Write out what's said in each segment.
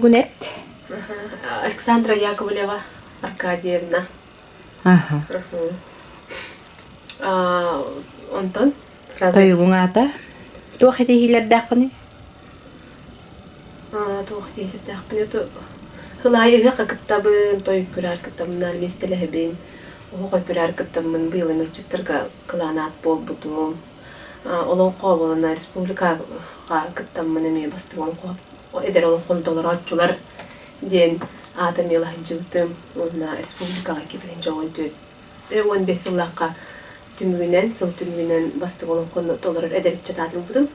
Ааккын эт. Александра Яковлева Аркадьевна. Аха. Онтон Тойугуҥ аата? Туох этиһиилэрдээххиний? Туох этиһиилэрдээхпиний? Ылаайы ыһыахха кыттабын, тойук күрээр кыттабын, миэстэлэһэбин, оһох күрээр кыттаммын быйыл эмэ ыччаттарга кылаан аат буолбутум. Олоҥхо буолана республикаҕа кыттаммын эмиэ бастыҥ олоҥхо эдэр олоҥхону толорооччулар диэн аата эмиэ ыла сылдьыбытым уонна республикаҕа 2014 15 сыллаахха түмүгүнэн сыл түмүгүнэн бастыҥ олоҥхону толорор эдэр ыччат аатын ылбытым.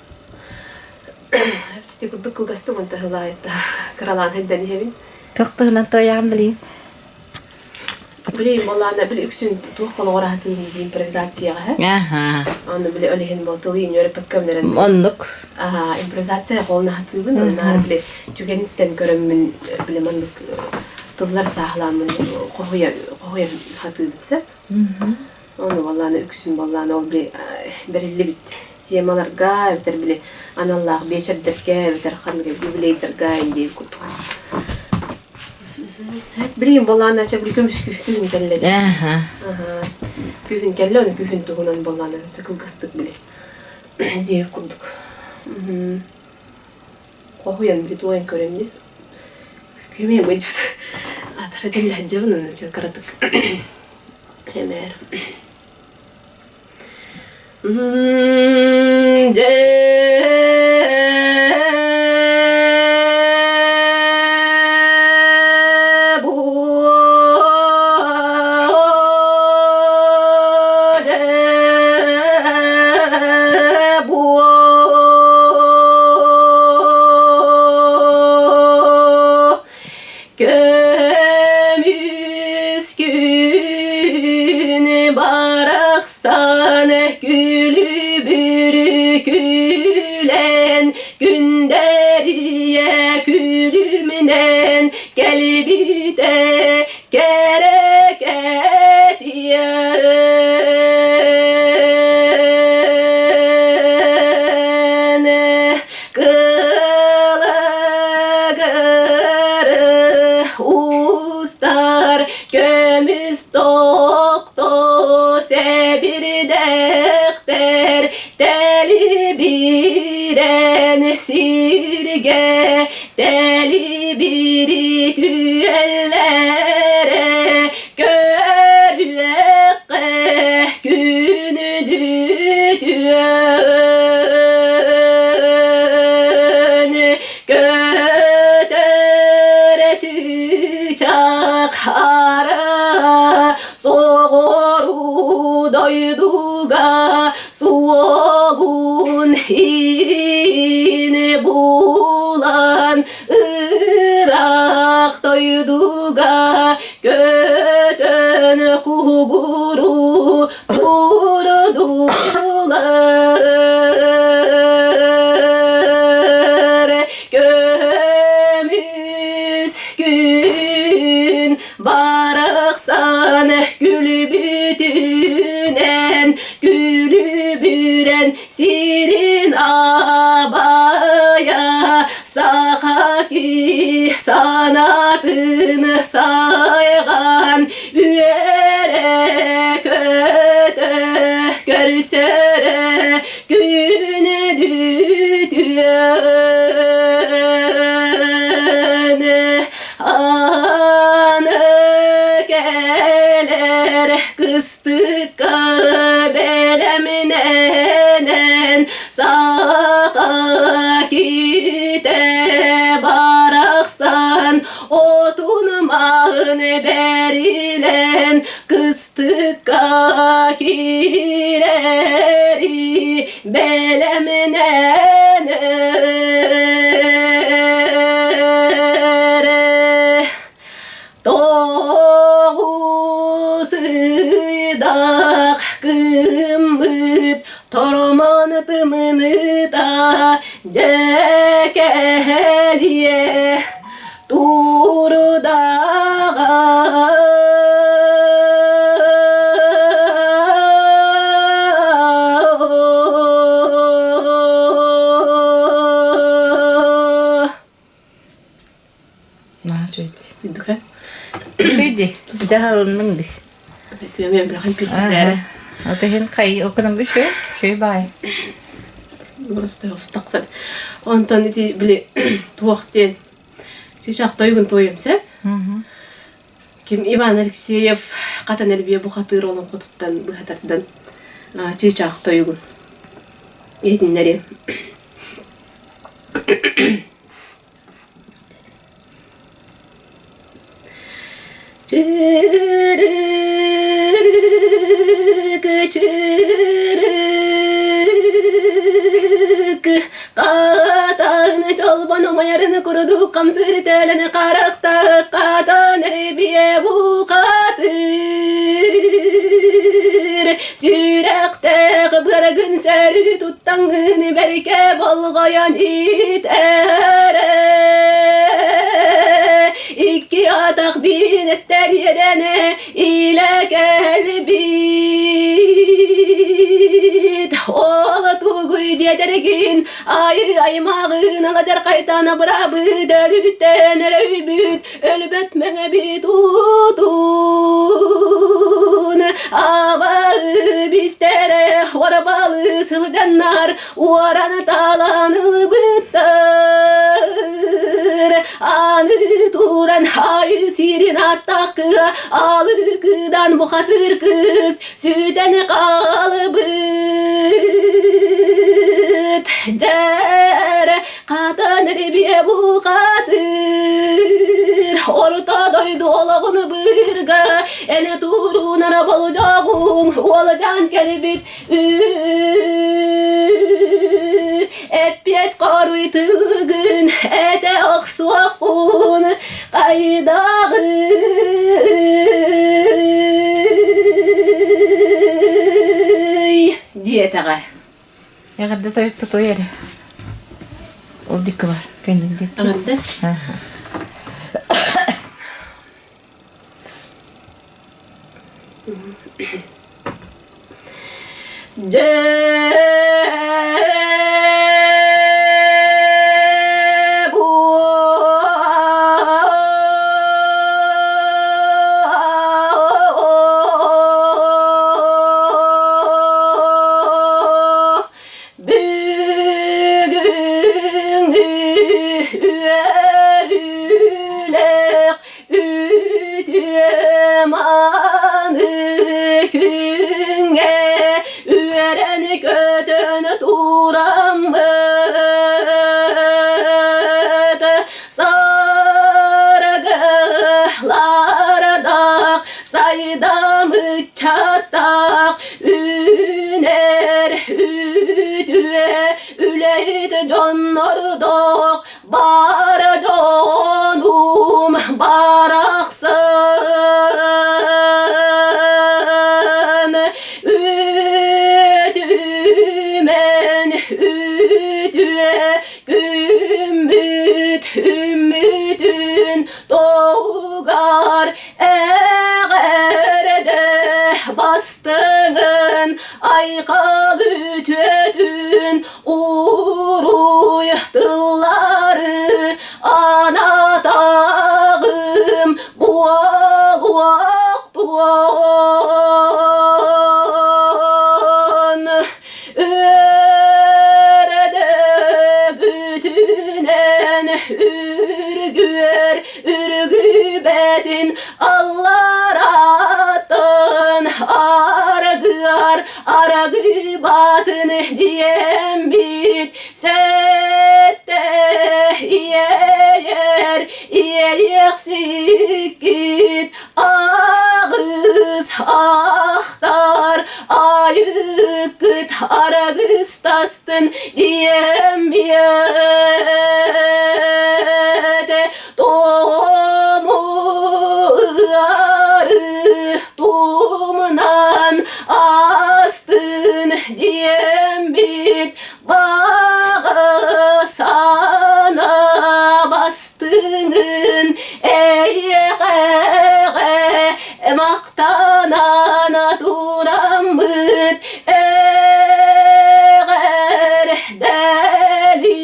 Ити курдук кылгастык уонна тыһылаайта кыралаан сылдьан иһэбин. Туох туһунан туойаҕын билигин? Билигин буоллаҕына били үксүн туох холоҕор аһатыым дии импровизацияҕа һэ. Аһаа. Аны били ол иһин бу тылы үөрэппэккэ эрэн Оннук. Аһаа, импровизация холун аһатыыбын, оннаар били түгэниттэн көрөммүн били маннык тыллар сааһылааммын хоһуйан хоһуйан хатыыбын сөп. Ону буоллаҕына үксүн буоллаҕына ол били бэриллибит темаларга эбэтэр били аналлаах биэчэрдэргэ эбэтэр ханнык юбилейдарга диэбит курдук. Билигин буоллаҕына чэ били көмүс күһүн кэллэ дии. Күһүн кэллэ ону күһүн туһунан буоллаҕына кылгастык били диэбит курдук. Хоһуйан били туойан көрөм дии. Күмэм ыйдьыт. Атара дьэллэһэддьэбин аны чэ кыратык. Эмээр. Көмүс күн барахсан күлүбүр күлэн күндэрийэ күлүмүнэн кэлбитэ кэрэкэтиэн Кылагыры устар көмүс тохто сэбирдэхтэр тэлибирэн сиргэ тэлибири түөллэрэ көрүөххэ күнүдүтүөн көтөр чыычаах хара соҕуруу дойдуга суолун иин булан ыраах дойдуга көтөн кугуру турдулар көмүс күн барахсан күлбүтүнэн күлүбүрэн сирин абайа саха ки санаатын сайҕаан үөрэ көтө көрсөрө күнүдүтүөн аны кэлэр кыстыкка бэлэмнэнэн саха киитэ барахсан отун маһын бэрилэн кыстыкка киирэри бэлэмнэнэр Тоҕус ыйдаах кыммыт тормон тымныта дьэ кэлиэ турдаҕа. Наһаа үчүгэй. Сүйдүкэ. Үчүгэй дии. Дьаһалынныҥ дии. Күөмү бэхин пирдээри. Ата иһин хай окунам үчүгэй, үчүгэй баай. Просто тахсан. Онтон ити били туох диэн чычах тойгун туойум сеп. Ким Иван Алексеев хатан элбиэ бухатыыр олоҥхотуттан быһа тардан чыычаах тойугун иһитиннэриэм. Чырык, чырык, хатан чолбон умайарын курдук хамсыыр төлөн харахта хатан эрбиэ бухатыр сүрэхтээх бырагын сөрү туттаҥҥын бэркэ болҕойон итэрэ икки атах биинэстэр иэдэнэ илэ кэлбит ол тугуй диэтэргин айы аймаҕын аладар хайтан абырабыт өлүттэн өлөйбүт өлбөт мэҥэбит уутун абаы бистэрэ уорабалы сылдьаннар уоран талан ылбыттар аны туран айы сирин аттакыга алыкыдан бухатыр кыз сүтэн хаалбыт дьэрэ Хатан эрибиэ бухатыр, орто дойду олоҕун быырга, эне туруунара болдьоҕуҥ, уолдьаан кэлбит эппиэт хоруй тылгын этэ охсуоххун хайдаҕый диэтэҕэ. Эҕэрдэ тойук тутуй эрэ. Ол дикки бар. Кэннин диэки. Эҕэрдэ. Дьэ Бүгүҥҥү үөрүүлээх үтүө мааны күҥҥэ үөрэн-көтөн тураммыт саргылардаах сайдам ыччаттаах үүнэр үтүө үлэһит дьоннордоох бар дьонум барахсан үтүмэн үтүө күммүт үмүтүн тоҕугар эҕэрдэ бастыҥын айхал үтүөтүн уруй тыллары анатаҕым буолуохтуон Үөрдөгүтүнэн үргүөр үргүбэтин аллараттан аргыар аргыбатын диэммит сэттэ иэйэр иэйиэхсиккит аҕыс ахтар айыккыт аргыстастын диэмиэт тому ыары тумнан астын диэммит баҕа санаа бастыҥын эйиэхэҕэ махтанан тураммыт эҕэрдэли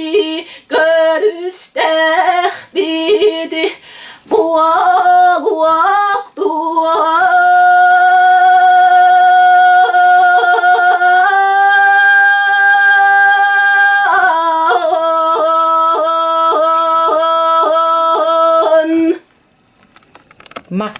көрүстэхпит. Уо!